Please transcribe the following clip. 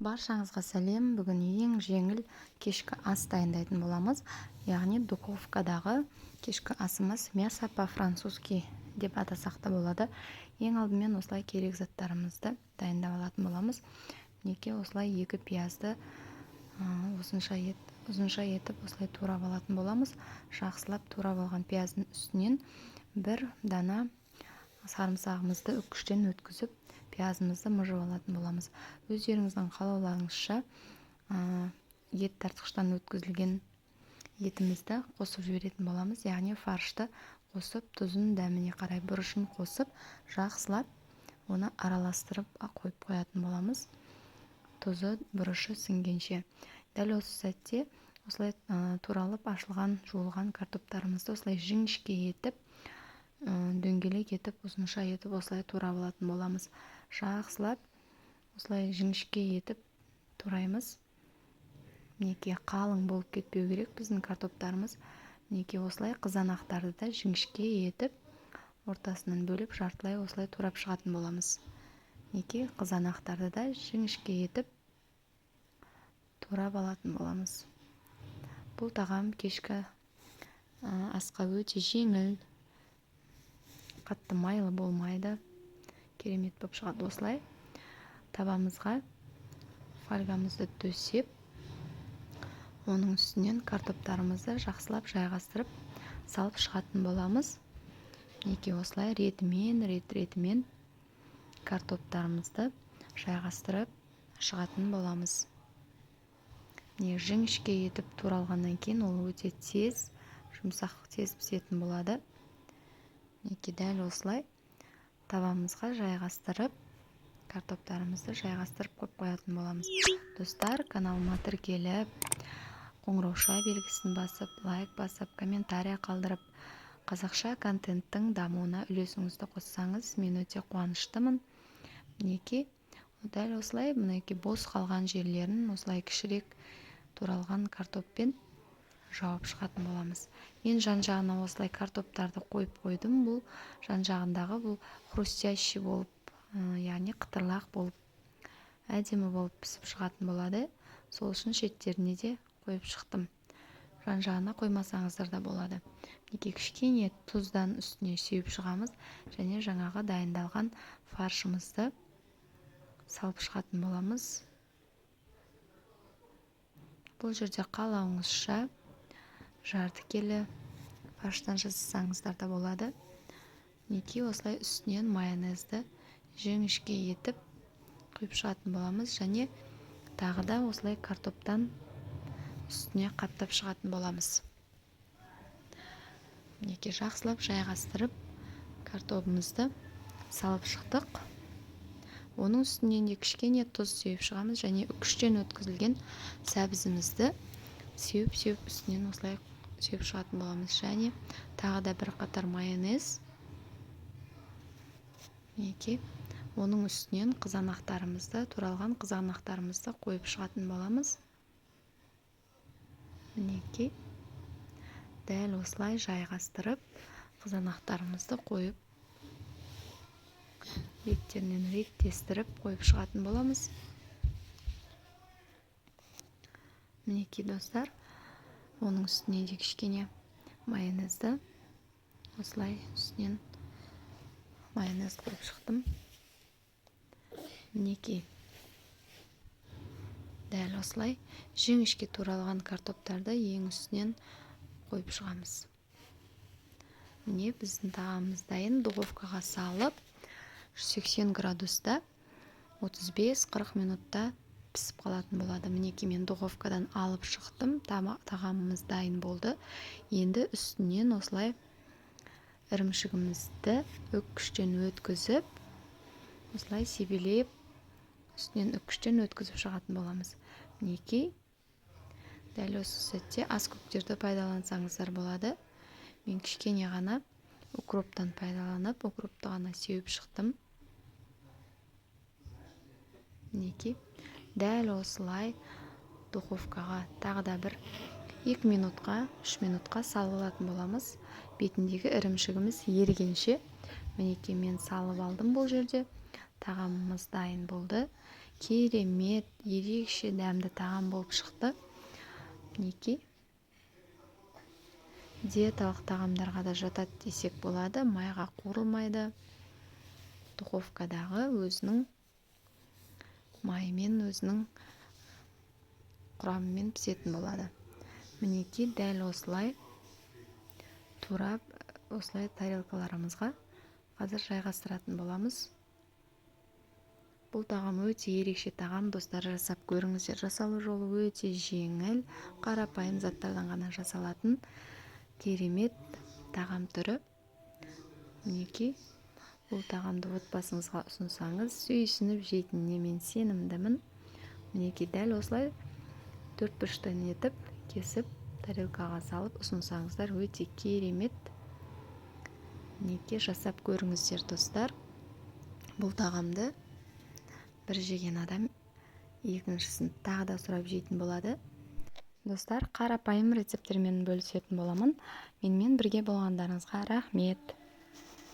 Баршаңызға сәлем. Бүгін ең жеңіл кешкі ас дайындайтын боламыз. Яғни духовкадағы кешкі асымыз мясо по-французски деп атасақ та болады. Ең алдымен осылай керек заттарымызды дайындап алатын боламыз. Мінекей, осылай екі пиязды осынша ұзынша етіп осылай турап алатын боламыз. Жақсылап турап алған пияздың үстінен бір дана сарымсағымызды үккіштен өткізіп, пиязымызды мыжып алатын боламыз. Өздеріңіздің қалауларыңызша ет тартқыштан өткізілген етімізді қосып жіберетін боламыз. Яғни фаршты қосып, тұзын, дәміне қарай бұрышын қосып, жақсылап оны араластырып қойып қоятын боламыз, тұзы, бұрышы сіңгенше. Дәл осы сәтте осылай туралып ашылған, жуылған картоптарымызды осылай жіңішке етіп, дөңгелек етіп, ұзынша етіп осылай турап алатын боламыз. Жақсылап осылай жіңішке етіп тураймыз. Мінекей, қалың болып кетпеу керек біздің картоптарымыз. Мінекей, осылай қызанақтарды да жіңішке етіп, ортасынан бөліп, жартылай осылай турап шығатын боламыз. Мінекей, қызанақтарды да жіңішке етіп турап алатын боламыз. Бұл тағам кешкі асқа өте жеңіл, қатты майлы болмайды, керемет болып шығады. Осылай табамызға фольгамызды төсеп, оның үстінен картоптарымызды жақсылап жайғастырып салып шығатын боламыз. Мінекей, осылай ретімен, рет ретімен картоптарымызды жайғастырып шығатын боламыз. Міне, жіңішке етіп туралғаннан кейін ол өте тез жұмсақ, тез пісетін болады. Мінекей, дәл осылай табамызға жайғастырып, картоптарымызды жайғастырып қойып қоятын боламыз. Достар, каналыма тіркеліп, қоңырауша белгісін басып, лайк басып, комментария қалдырып, қазақша контенттің дамуына үлесіңізді қоссаңыз, мен өте қуаныштымын. Мінекей, дәл осылай, мінекей, бос қалған жерлерін осылай кішірек туралған картоппен жауып шығатын боламыз. Мен жан жағына осылай картоптарды қойып қойдым. Бұл жан жағындағы бұл хрустящий болып, яғни қытырлақ болып, әдемі болып пісіп шығатын болады. Сол үшін шеттеріне де қойып шықтым. Жан жағына қоймасаңыздар да болады. Мінекей, кішкене тұздан үстіне сеуіп шығамыз және жаңағы дайындалған фаршымызды салып шығатын боламыз. Бұл жерде қалауыңызша жарты келі фарштан жасасаңыздар да болады. Мінекей, осылай үстінен майонезді жіңішке етіп құйып шығатын боламыз және тағы да осылай картоптан үстіне қаптап шығатын боламыз. Мінекей, жақсылап жайғастырып, картобымызды салып шықтық. Оның үстінен де кішкене тұз сеуіп шығамыз және үкіштен өткізілген сәбізімізді сеуіп-сеуіп, үстінен осылай сеуіп шығатын боламыз. Және тағы да бір қатар майонез. Мінекей, оның үстінен қызанақтарымызды, туралған қызанақтарымызды қойып шығатын боламыз. Мінекей, дәл осылай жайғастырып, қызанақтарымызды қойып, беттерінен реттестіріп қойып шығатын боламыз. Мінекей, достар, оның үстіне де кішкене майонезді, осылай үстінен майонез қойып шықтым. Мінекей, дәл осылай жіңішке туралған картоптарды ең үстінен қойып шығамыз. Міне, біздің тағамымыз дайын. Духовкаға салып, 180 градуста 35-40 минутта пісіп қалатын болады. Мінекей, мен духовкадан алып шықтым, тағамымыз дайын болды. Енді үстінен осылай ірімшігімізді үккіштен өткізіп, осылай себелеп, үстінен үккіштен өткізіп шығатын боламыз. Мінекей, дәл осы сәтте ас көктерді пайдалансаңыздар болады. Мен кішкене ғана укроптан пайдаланып, укропты ғана сеуіп шықтым. Мінекей, дәл осылай духовкаға тағы да бір 2 минутқа, 3 минутқа салып алатын боламыз, бетіндегі ірімшігіміз ерігенше. Мінекей, мен салып алдым. Бұл жерде тағамымыз дайын болды. Керемет, ерекше дәмді тағам болып шықты. Мінекей, диеталық тағамдарға да жатады десек болады. Майға қуырылмайды, духовкадағы өзінің майымен, өзінің құрамымен пісетін болады. Мінекей, дәл осылай турап, осылай тарелкаларымызға қазір жайғастыратын боламыз. Бұл тағам өте ерекше тағам, достар, жасап көріңіздер. Жасалу жолы өте жеңіл, қарапайым заттардан ғана жасалатын керемет тағам түрі. Мінекей, бұл тағамды отбасыңызға ұсынсаңыз, сүйсініп жейтініне мен сенімдімін. Мінекей, дәл осылай төрт бұрыштан етіп кесіп, тарелкаға салып ұсынсаңыздар, өте керемет. Мінекей, жасап көріңіздер, достар. Бұл тағамды бір жеген адам екіншісін тағы да сұрап жейтін болады. Достар, қарапайым рецепттермен бөлісетін боламын. Менімен бірге болғандарыңызға рахмет.